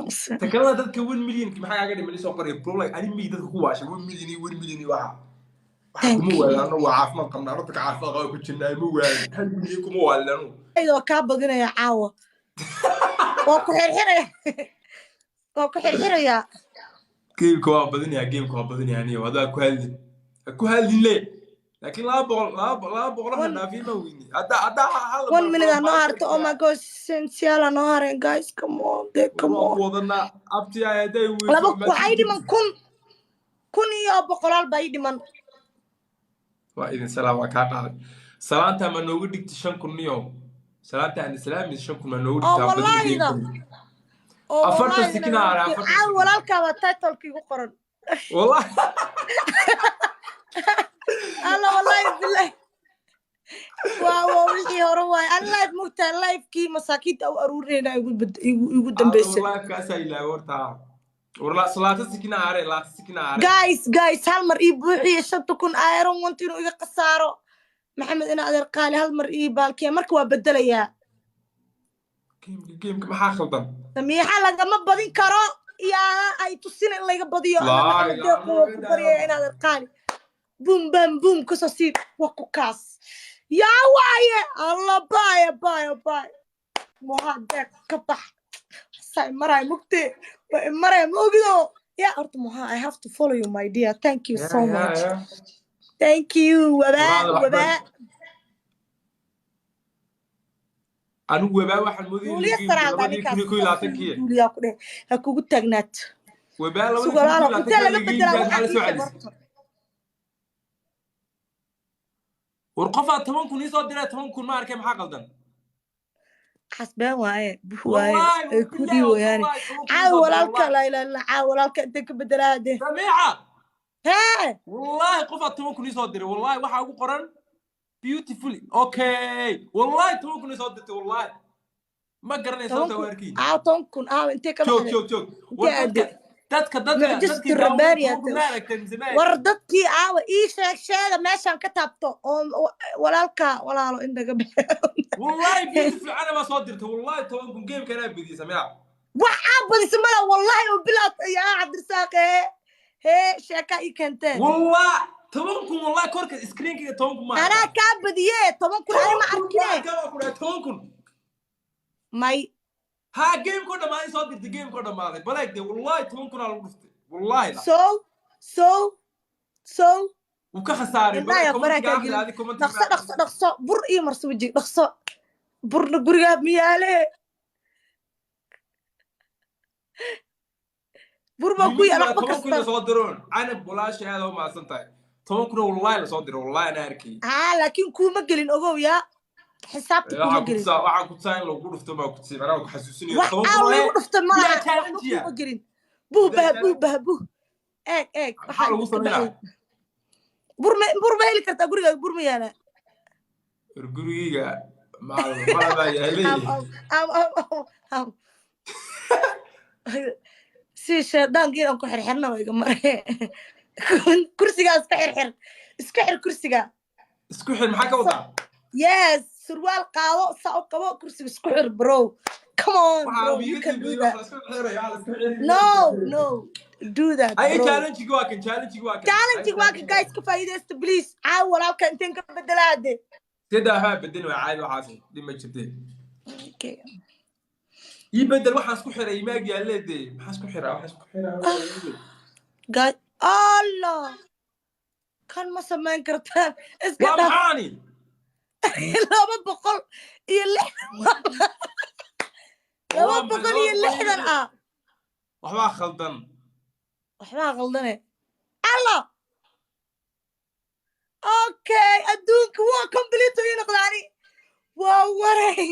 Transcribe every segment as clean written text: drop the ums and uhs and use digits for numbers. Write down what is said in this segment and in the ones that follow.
Aamusan. Ta kalena dadka 1 million maxaa kaaga dhiman? Isoo qoray, bro. Like ani migi dadka ku waashay 1 million iyo 1 million iyo waxa Thank kuma you. waalin. Anna waa caafimaad qabnaa, anna dadka caafimaad qaba ku jirnaa. Ma waalin, 1 milyan kuma waalin anu. Waa kaa badinaya caawa, waa ku xirxiraya, waa ku xirxirayaa. Gameka waa badinayaa, gameka waa badinayaa. Aniyo hadaa ku hadlin, ha ku hadlin le, laakiin 200, 200 ha dhaafiye ma weyni. Haddaa hal One minute aa noo harta. Oh my gosh, sensiala noo hareen. Guys, come on de, come waa on. ku wadanaa abti hadday weyso. Laba waxaa ii dhiman kun, kun iyo boqolaal baa ii dhiman. Waa idin salaam, waa kaa qaaday. Salaantaa ma noogu dhigti 5000 niyo? Salaanta aan islaamis 5000 ma noogu Oo dhigtaa? Wallaahida oo 40 wallaahida. Sikina hare, 40 caaw sikin. Walaalkaa baa titleka igu qoran. Wallahi. Alla, wallahi bilahi, waa wixii hore waaye. An live mugtaa, livekii masaakiinta u aruurinayna igu dambeysay. Wallahi kaasaa ilaahay horta. War salaata sikina hare, laata sikina hare. Guys, guys, hal mar ii buuxiye 5000. I don't want inuu iga khasaaro. Maxamed ina adeer qaali, hal mar ii baalkiya, marka waa bedelayaa. Gameka maxaa khaldan? Samiixa lagama badin karo iyo ay tusina in laga badiyo. Ana Laa Maxamed ilaaha Deeqo waa ku baryaya in adeer qaali. Boom bam boom, kasoo sii, waa ku kaas. Yaa waaye? Alla, baaya baaya baaya, moha deeq ka bax. Saa imaraya mugte, waa imaraya, ma ogido. Ya horta moha, I have to follow you, my dear. Thank you so much. Thank you. Wabaa. Walaal, waxba- Wabaa. Anigu webaa waxaan moodayay Duuliya gameka saraada 2021-kii. Duuliyaa ku dheh, ha kugu taagnaato. Webaa labadii kun Sugalaalo kow iyo intee laga labaatankii bedelaa? maxaa Waxaa la ii soo sheeg celisay? Horta. War qofaa 10,000 iisoo diray, 10,000 ma arkay. Maxaa qaldan? Xasbeen waaye, buh waaye. Wallahi. Ay ku Billahi dhiiwayaane. wallahi 10,000 Caaw iisoo diray. walaalka. Wallahi. Laa ilaaha illa, caaw walaalka intee ka bedelaa hadee? Samiixa. Hee. Wallahi qofaa 10,000 iisoo diray. Wallahi waxaa ugu qoran beautifully. Okay, wallahi 10,000 iisoo dirtay. Wallahi ma garanaysa Toban horta kun. Waa arkiin. Caaw 10,000 caaw intee ka Joog. baxday? Joog, joog. War Intee dadka aaday? dadka Mucjisatu dadkii daawanaya rabbaaniya. 10,000 ma aragtay mise ma War dadkii caawa ii sheeg, sheega meeshaan ka taabto oo walaalka walaalo in naga bixiyo. Wallahi beautiful cana baa soo dirtay. Wallahi 10,000 gameka anaa bediyey, Samiixa. Wax aa badisa mala, wallahi oo bilaad. Yaa Cabdirasaaq, hee hee, sheekaa ii keenteen. Wallah 10,000, wallahi korka screenkiga 10,000 ma Anaa arkaa. kaa badiye 10,000, ani ma 10,000 ma arkine. arkaa, waa ku dhahay 10,000. May. Haa, gamekoo dhammaaday soo dirtay, gamekoo dhammaaday baleeg dee. Wallahi 10,000 aa lagu dhuftay, wallahi la So so so Wuu ka khasaaray. Indhaha bale faraha commentiga kaa akhri. gelin. Adi commentiga. Dhaqso, dhaqso, dhaqso, bur ii marso wejiga, dhaqso. Burna gurigaa miyaale? Bur baa ku yaal, waxba 10,000 kasta. Soo diroon canab walaasha, aad u mahadsan tahay. 10,000 wallahi la soo diro, wallahi ana arkay. Haa, laakiin kuuma gelin, ogow yaa, xisaabta kuma Waxaan gelin. kutusaa, waxaan kutusaa in lagu dhufto baa kutusay, anaa ku xasuusinayo. Wax Toban aa kun lagu dhufta malaha. Bilaa Waxba challenge. kuma gelin. Buh bah Bilaa buh bah buh, eeg eeg. Maxaa Waxaa lagu iska sameynaa? baxay. Bur ma, bur ma heli kartaa gurigaaga? Bur ma yaalaa? War gurigeyga mala baa yaalay. Am am am am am si shaydaankii inaan ku xirxirna waa iga mare. Kursigaa iska xirxir, iska xir kursiga. Isku xir maxaa ka wadaa? Yes, surwaal qaado, saa u qabo kursiga, isku xir, bro. Come on, bro, you can do that. No, no, do that, Ay. bro. Challenge waa kan, challenge waa kan. Challenge waa kan, guys, ka faa'iidaysta please. Caaw walaalka inteen ka bedelaade? Sida waxbaa bedel, waa caadi, waxaas dhib ma jirtee. Okay. Ii bedel, waxaan isku xiray maag yaalee dee. Maxaa isku xiraa? Waxaan isku xiraa. Guys, Allah, kan ma samayn kartaan, iska Waa dhaaf. Maxaani? 260, 260 ah. Waxbaa khaldan. Waxbaa qaldane. Allah, okay, adduunka waa complete ii noqdaani, waa waray.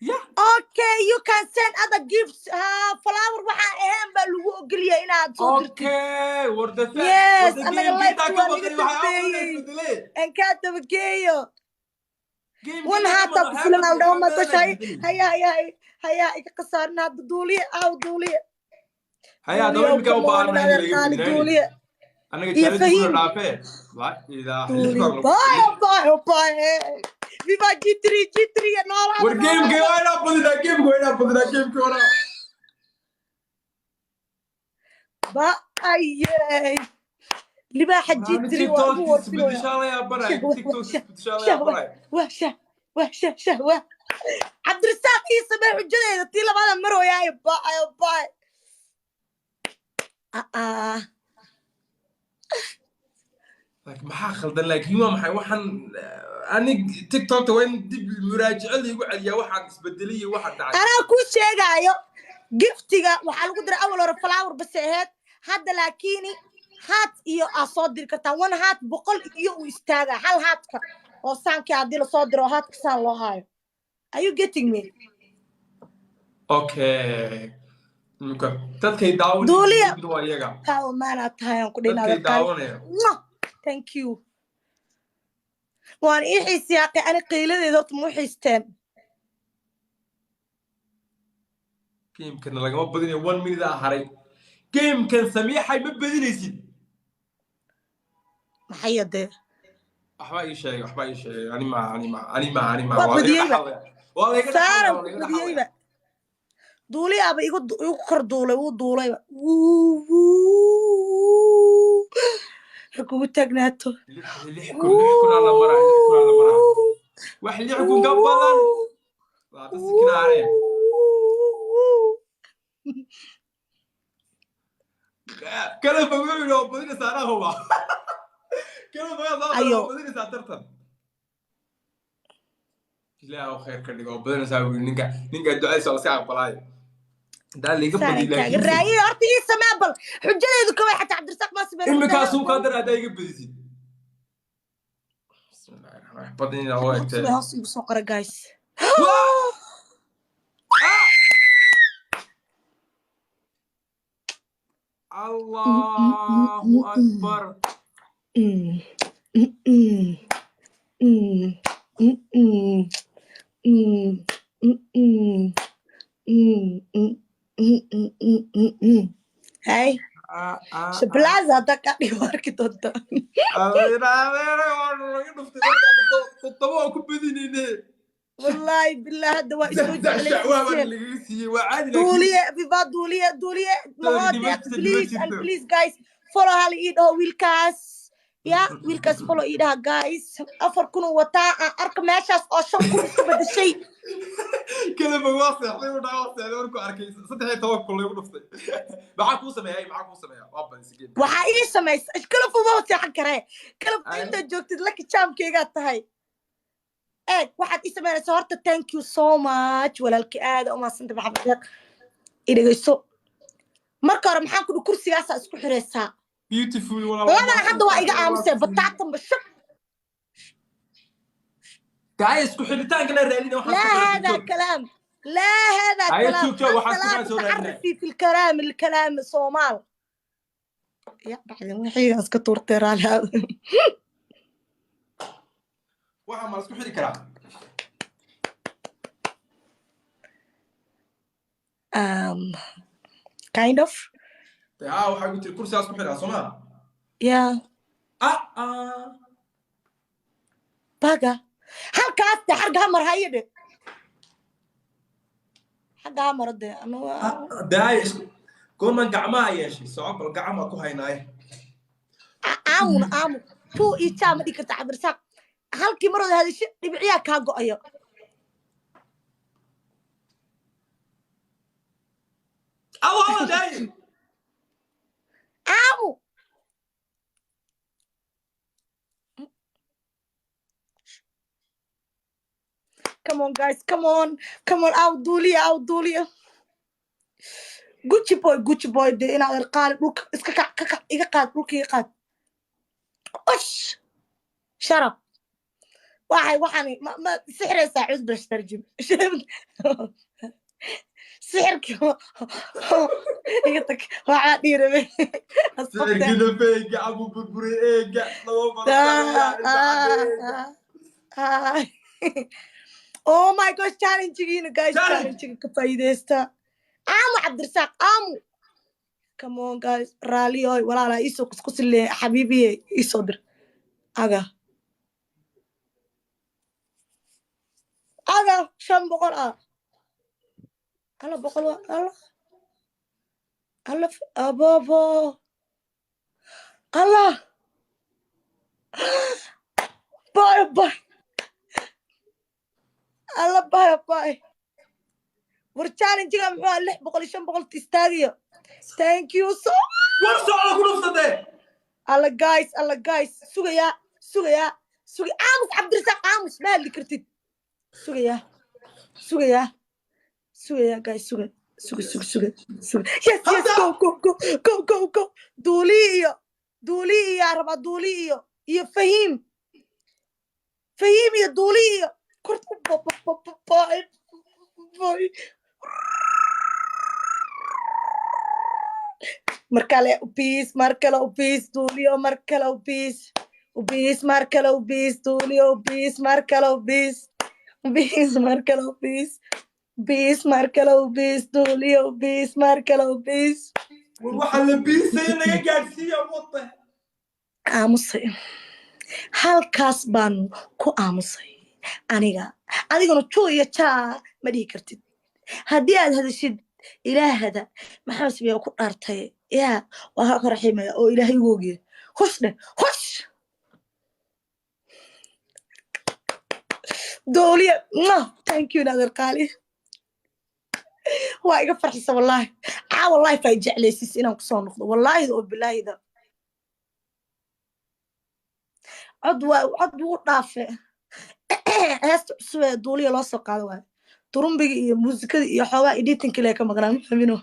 Ya. Okay, you can send other gifts. Ha, flower waxaa ahayn baa lagu ogolyahay inaad soo dirtid. Okay, war the Yes, anaga live waa naga dambeeyey. En kaa dabageeyo. One haata ku filan al dhaho ma gashay. Haya haya haya, iga khasaarin hadda. Duuliye aaw, duuliye. Haya, haddaba imika u baahannahay in laga qaali bedelaani. Duuliye Annaga iyo challenge kuna Fahim. dhaafee la ilaa Duuliye, bye bye bye. Viva G3, G3, noolaada. War gameka waa inaa badinaa, gameka waa inaa badinaa, gameka waa. Ba ayey, libaaxa G3 waa ugu warfilaya. Isbedeshaa la yaabanay, TikTok isbedeshaa la yaabanay. Wah shah, wah shah shah, wah. Cabdirasaaq, ii samee xujadeeda tii labaada marooyaayo. Baayo baay. Aa. Laakiin maxaa khaldan? Laakiin waa maxay waxaan? Anig TikTokta waa in dib muraajaco laygu celiyaa, waxaan isbedelay iyo waxaan dhacay. Anaa kuu sheegaayo, giftiga waxaa lagu diray awal hore flower base aheyd, hadda laakiini heart iyo aa soo diri kartaa. One heart 100 iyo uu istaagaa, hal heartka oo saankii haddii lasoo diro, heartka saan loo haayo. Are you getting me? Okay. Imika dadkay daawanaya Duuliya. waa iyaga. Power maanaa tahay aan ku Dadkay dhinaa. daawanaya. Thank you. Waan ii xiisiyaaqay ani qiiladeeda horta ma u xiisteen? Gamekana lagama badinayo, one minute aa haray. Gamekan, Samiixay, ma badinaysid. Maxay dee? Waxbaa ii sheegay, waxbaa ii sheegay. Ani ma, ani ma, ani ma, ani ma. Waa Waa laga badiyeyba. dhaxlaya, waa laga dhaxlaya. Saaran Waa ku laga badiyeyba. dhaxlaya. Duuliyaaba igu kor duulay, wuu duulayba. Wuu, wuu. Ha kugu taagnaato. 6,000, 6,000 aa la maraa, 6,000 aa la maraa. Wax 6,000 ka badan waa ta sikinaare. Kala fogow oo badinaysaa, anaa huba. Kala fogow. Ayo. Oo badinaysaa tartan. Ilaahu khayr ka dhigo, oo badinaysaa buu yidhi. Ninka ducadiisa waa laska aqbalaayo hadaa liiga Saaran badiyo. taagan. Laakiin Raaye, horta ii samee bal xujadeedu kaway, xataa Cabdirasaaq maa samee. Imikaasuu kaa dara haddaa iga badisid. Bismillahi raxmaani raxiim. Badinina oo egtee. Hoos igu soo qora, guys. Allahu akbar. Hay. Ah, ah. Shablaza haddaa kaa dhigo, arki doonta. Adeer, adeer, waa laga dhuftay marka toddoba waa ku badinayne. Wallaahi billahi, hadda waa isoo Shacwaa baa jeclaysiiseen. lagaga siiyey, waa caadi laakiin. Duuliye, viva duuliye, duuliye mahoo deeq. Please and please, guys, follow hal ii dhaho wiilkaas, ya wiilkaas follow ii dhaha, guys. 4,000 uu wataa, aan arka meeshaas oo 5,000 isku bedeshay. Kala fog waa seexday, uu dhaha waa seexday markuu arkay 13,000 lagu dhuftay. Maxaa kuu sameeyay? Maxaa kuu sameeya? Waa badisay game. Waxaa ii samaysa kala fog, waa seexan karee kala fog. Ay. Intaad joogtid lucky charmkaygaa tahay. Eeg, waxaad ii samaynaysaa horta, thank you so much, walaalkii, aada u mahadsanta. Maxamed Deeq, i dhegeyso. Marka hore maxaan ku dhi? Kursigaasaa isku xiraysaa. Beautiful walaal. Labana hadda waa iga aamusee bataatanba shab. Gaay, isku xidhitaankana raadina waxaan لا isku xidhay. هذا كلام، لا هذا هيا كلام. شوف شوف، أنت waxaan لا isku soo raadinay. تتعرفي في الكلام، الكلام صومال يا بعدين وحي اسك تورتير على هذا. Waxaan ma la isku xidhi karaa? Kind of. Dee, haa, waxaa ku tiri kursigaa isku xidhaa, soo maa? Yeah. Ah ah. Baga halkaas de xarga hamar haye dhe, xagga hamaro de anu. Daay, isku goormaan gacmaha yeeshay? Soco bal, gacmaa ku haynaaye. Aamun aamun tuu ii jaa ma dhigi karta. Cabdirasaaq, halkii marooda hadasho dhibciyaa kaa go'ayo. Awo daay. Aamu. Come on, guys, come on, come on. Aw duuliya, aw duuliya. Gucci boy, Gucci boy de inaad irqaali dhulka iska kac, ka kac, iga qaad dhulka, iga qaad. Osh sharaf, waxay waxani ma sixiraysaa cusbash tarjum sixirkii iga tag, waxaa dhiirabe. Sicirkiina feega abu burburay eega laba. Oh my gosh, challengegiina, guys. Challenge. Challengega ka faa'iideysta. Aamu Cabdirasaaq, aamu. Come on, guys. Raaliyoy walaalaa, iisoo kuskusile xabiibiye, iisoo dir aga. Aga 500 ah. Alla 100 waa alla alla ababo alla bye bye alla bye bye. War challenge-ga muxuu ahaa? 600 iyo 500 istaagayo. Thank you so War socda, ku dhufsadee. Alla guys, alla guys, sugayaa, sugayaa, suga. Aamus Cabdirasaaq, aamus, ma hadli kartid. Sugayaa, sugayaa, sugayaa guys, suga, suga, suga, suga, suga. Yes, go, go, go, go, go, go. Duuli iyo duuli iyo rabaa, duuli iyo Fahiim, Fahiim iyo duuli iyo korta. Bye bye. Mar kale ubiis, mar kale ubiis duuliyo, mar kale ubiis, ubiis, mar kale ubiis duuliyo, ubiis, mar kale ubiis, ubiis, mar kale ubiis, ubiis, mar kale ubiis duuliyo, ubiis, mar kale ubiis. War waxaa la biisaya naga gaadhsiiya wada. Aamusay, halkaas baan ku aamusay aniga. Adiguna juu iyo jaa ma dhihi kartid. Haddii aad hadashid, ilaahada Maxamed Sabiya ku dhaartay, yaa waa kaa koraximaya oo Ilaahay ugu ogiya. Hush dheh, hush dooliya. No, thank you, naadir qaali, waa iga farxisa wallaahi. Caawa life ay jeclaysis inaan kusoo noqdo, wallaahida oo bilaahida. Cod waa cod wuu dhaafe. Heesta cusub ee duuliya loo soo qaado waayo, turumbiga iyo muusikada iyo xoogaa editingka lee ka maqnaa, ma fahmino.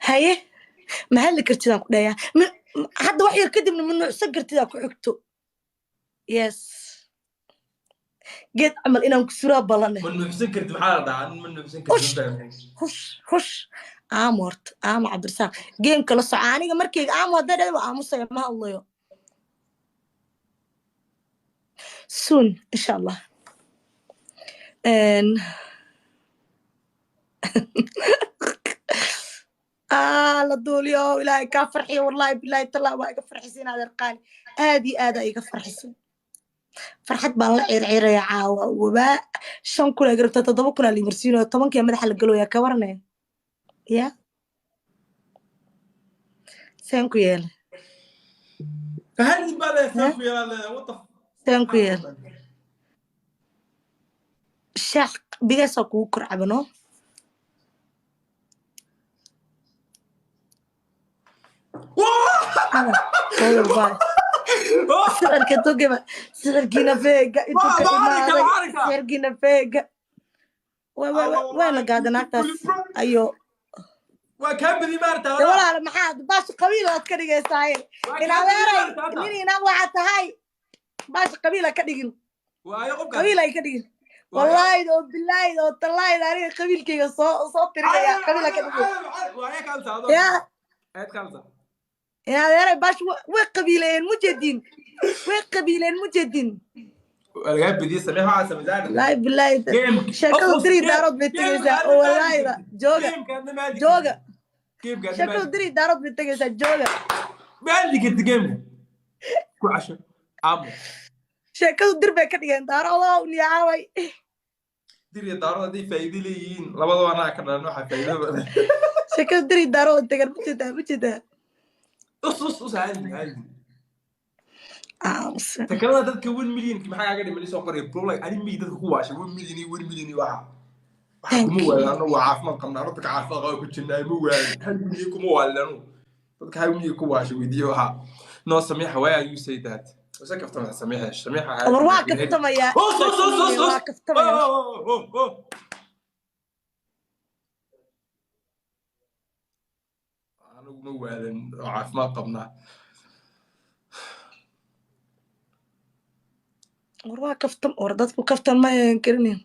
Haye, ma hadli kartidaan ku dhayaa. Hadda wax yar kadibna ma nuucsan kartidaa ku xigto. Yes, geed camal inaan ku suraa balane. Ma nuuxsan kartid maxaa la dhahaa? Ma nuuxsan kartid, Ush. ma fahmin. Hush, hush, aamu horta, aamu Cabdirasaaq, gameka la soco. Aniga markayga aamu hadday dhahdo, waa aamusaya, ma hadlayo. Soon, insha Allah. La duuliyo, Ilaahay kaa farxiyo. Wallahi bilahi tallah, waa iga farxisay inaad qaali, aad iyo aad aa iga farxisay. Farxad baan la circiraya caawa. Wabaa 5,000 aa garabtaa, 7,000 aa limarsiinayo, 10-kii madaxa la galooya, ka waranaya ya seen ku yeela. Fahadi baa leeyahay, saan ku yeelaa leeyahay, what the Seen ku yeela? Shaax bigaasaa kugu kor cabano. Hooyo, bye. Sicirka togeba, sicirkiina feega intuu ka imaaday, sicirkiina feega waa la gaada naagtaas ayo. Waa kaa badi maarta. De walaala, maxaad baash qabiil aad ka dhigaysaaye? In adeeray, nin inaag waxaad tahay baash qabiil ha ka dhigin. Waayo qofka Qabiil ay ka dhigin, wallaahida oo bilaahida oo tallaahida, aniga qabiilkayga soo tirinaya, qabiil ha ka dhigin. Waayo kaalta. Ya. Aad kaalta. In adeeray, baash way qabiileeyeen, mujedin way qabiileen, mujedin. Waa lagaa badiyey, sameex waxaa sameysaan. Wallaahi bilaahi, sheekadu diri daarood bay tegaysaa oo wallaahida. Jooga, jooga, sheekadu diri daarood bay tegaysaa, jooga. Maali karti gameka ku casho amo. Sheekadu dir bay ka dhigeen, daaroodow niyacaaway. Dir iyo daarood hadday faa'iido leeyihiin, labadaba anaa ka dhalan waxaa faa'iido badan. Sheekadu diri daarood tegan, ma jeedaa, ma jeedaa? Us us us, haalin haalin. Aamus. Takalada dadka 1 million maxaa kaaga dhiman? Isoo qoray bro, like ani mii dadka ku waashay 1 million iyo 1 million iyo waxa Thank kuma you. waalin. Annagu waa caafimaad qabnaa, dadka caafimaad qaba ku jirnaa, ma waalin. 1 milyan kuma waalin anu. Dadka 1 milyan ku waashay weydiiye waxa no. Samiixa, why are you say that? Wasa kaftama Samiixa, Samiixa. War waa kaftamayaa. Us us us us us. Waa kaftamaya. Oh, oh, oh. Anigu ma waalin oo caafimaad qabnaa. War waa kaftam, war dadku kaftan ma ayan karinin.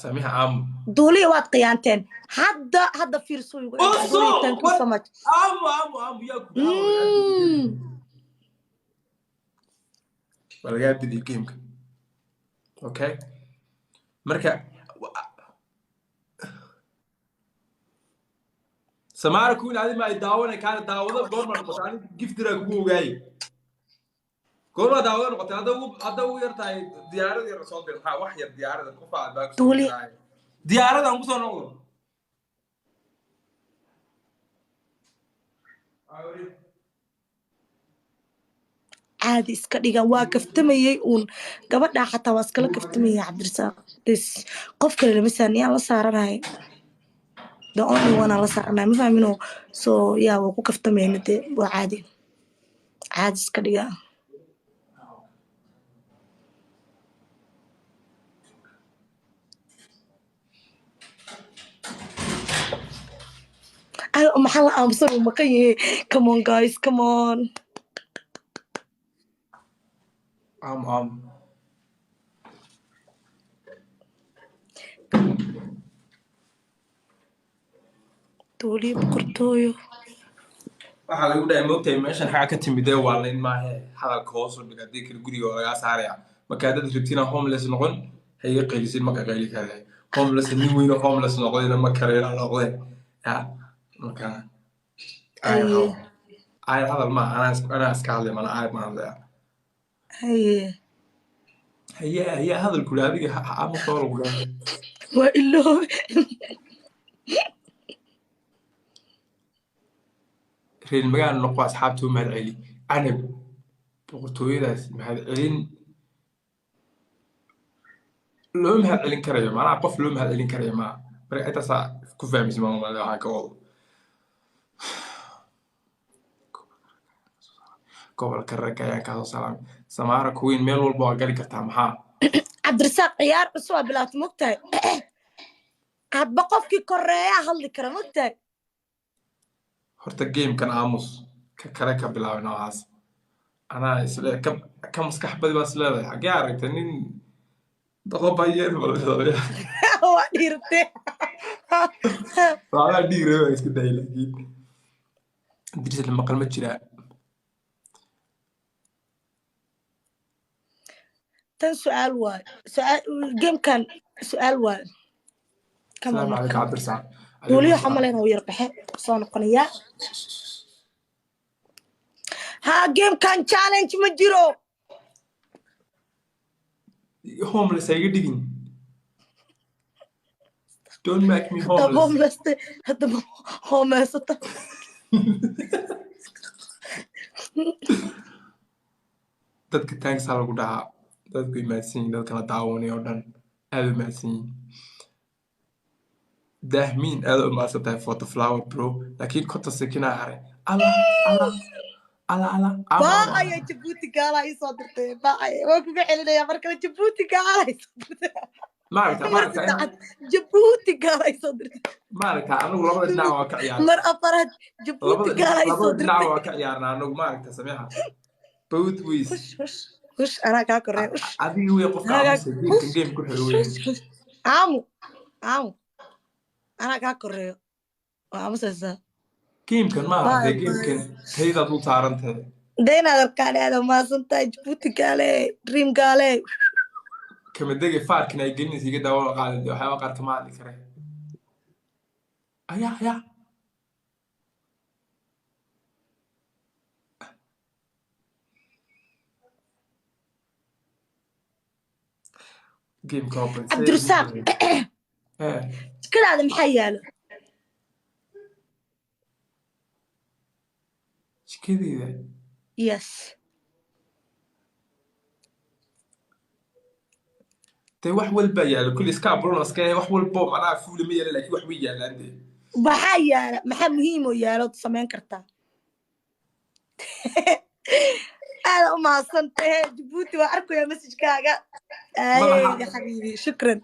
Samiixa, aamu. Duuliya, waad qiyaanteen hadda. Hadda fiirso igu. Uso! Duuliya, thank you so much. Aamu, aamu, aamu, yaa ku waa lagaa bidiyay gameka. Okay, marka Samaara Queen, adi ma ay daawanay kaana daawado. Goorma noqotay? Ani giftiraa kugu ogaaye, goorma daawado noqotay? Hadda ugu yar tahay diyaarad yar soo dir. Ha, wax yar diyaarada qof aad baa kusoo Duuli. diraayo. Diyaaradan kusoo noqdo. Caadi iska dhiga, waa kaftamayey uun gabadhaa, xataa waa iskala kaftamayay. Cabdirasaaq, this qof kale lama saaran, yaan la saaranay? The only one aan la saaranay, ma fahmino? So yaa waa ku kaftamayna dee, waa caadi, caadi iska dhiga. Ay, maxaa la aamusan? Uu maqan yahay. Come on guys, come on. Am am. Duuliyo boqortooyo. Waxaa lagu dhahay, moogtahay, meeshan xagaa ka timidee? Waa layn maahe, hadalka hoos u dhig, haddii kale guriga waa lagaa saaraya. Marka haddaad rabtina homeless noqon, ha iga qaylisin, ma ka qayli kare. Homeless nin weyno homeless noqdayna ma karayna noqde ya. Marka ayar Haye. hadal, ayar hadal ma anaa iska hadlay, mana ayar ma hadlaya. Haye. Haye, haye, hadal kula adiga ama soo lagu dhahay. Waa iloobe. Reer magaal noqo, asxaabta u mahad celi. Canab boqortooyadaas mahad celin loo mahad celin karayo, macnaha qof loo mahad celin karayo maa. Marka intaasaa ku fahmaysa, maama, waxaan ka wado gobolka ragga ayaan kaasoo salaamay. Samaara Queen, meel walba waa gali kartaa, maxaa? Cabdirasaaq, ciyaar cusub aa bilaabtay, mogtahay? Hadba qofkii koreeyaa hadli kara, mogtahay? Horta gamekan aamus ka kale ka bilaabay noocaas. Anaa isle ka maskax badi baa isleedahay. Xaggee aragtay nin doqobayeer? Waa dhiirtee. Waxbaa dhiig waa iska dayay, laakiin Dirisle maqal ma jiraa? Tan su-aal waayo, su-aal gamekan su-aal waayo. Come on. Asalaamu calaykum. Marka Cabdirasaaq. Duuliyo Calaykum waxaa salaam. malayna uu yar baxe, soo noqonayaa. Ha, gamekan challenge ma jiro. Homeless ha iga dhigin, don't make me Hadda homeless. Homeless, hadda homeysata. Dadka thanks-aa lagu dhahaa, dadku mahadsan yihin, dadkana daawanay oo dhan aad u mahadsan yihin. Dahmiin, aad u mahadsan tahay for the flower, bro. Laakiin 50 sekinaa haray. Allah Allah Allah Allah, ama ama. Baacaya Jabuuti gaalaa ii soo dirtay, baacaya waan kuga celinaya mar kale. Jabuuti gaalaa ii soo dirtay. Maaragta Mar maaragta saddexaad Jabuuti gaalaa ii soo dirtay. Maaragta, anigu labada dhinac waa ka ciyaarnaa. Mar afaraad Jabuuti Labada gaalaa ii soo labada dhinac dirtay. waa ka ciyaarnaa anagu, maaragta Samiixa, both ways. Hush hush hush, anaa kaa koreeya, hush. Adiga wey qofka Anaa kaa aamusa gamekan hush. game ku xiro weyn. Hush hush, aamu aamu, anaa kaa koreeyo, waa aamusaysaa. Gamekan maaha. Bye. Dee gamekan taydaad u saaran tahay. Dee inaad arkaan, aad mahadsan tahay. Jabuuti gaale, dream gaale. Kamadege faarkan ay gelinaysa iga daawo qaadi, waxyaaba qaar kama hadli kare. Ayaa ayaa gameka waa badisay. Cabdirasaaq. Eh. Jikadaada maxaa yaalo? Jikadeeda? Yes. Dee wax walbaa yaalo, kulli iska abuurna iska wax walbo, macnaha fuuli ma yaala, laakiin wax way yaalaan dee. Maxaa yaala? Maxaa muhiim oo yaalo ood samayn kartaa? Aada u mahadsan tahe. Jabuuti waa arkayaa messagekaaga. Madaxa. Aye ya xabiibi, shukran.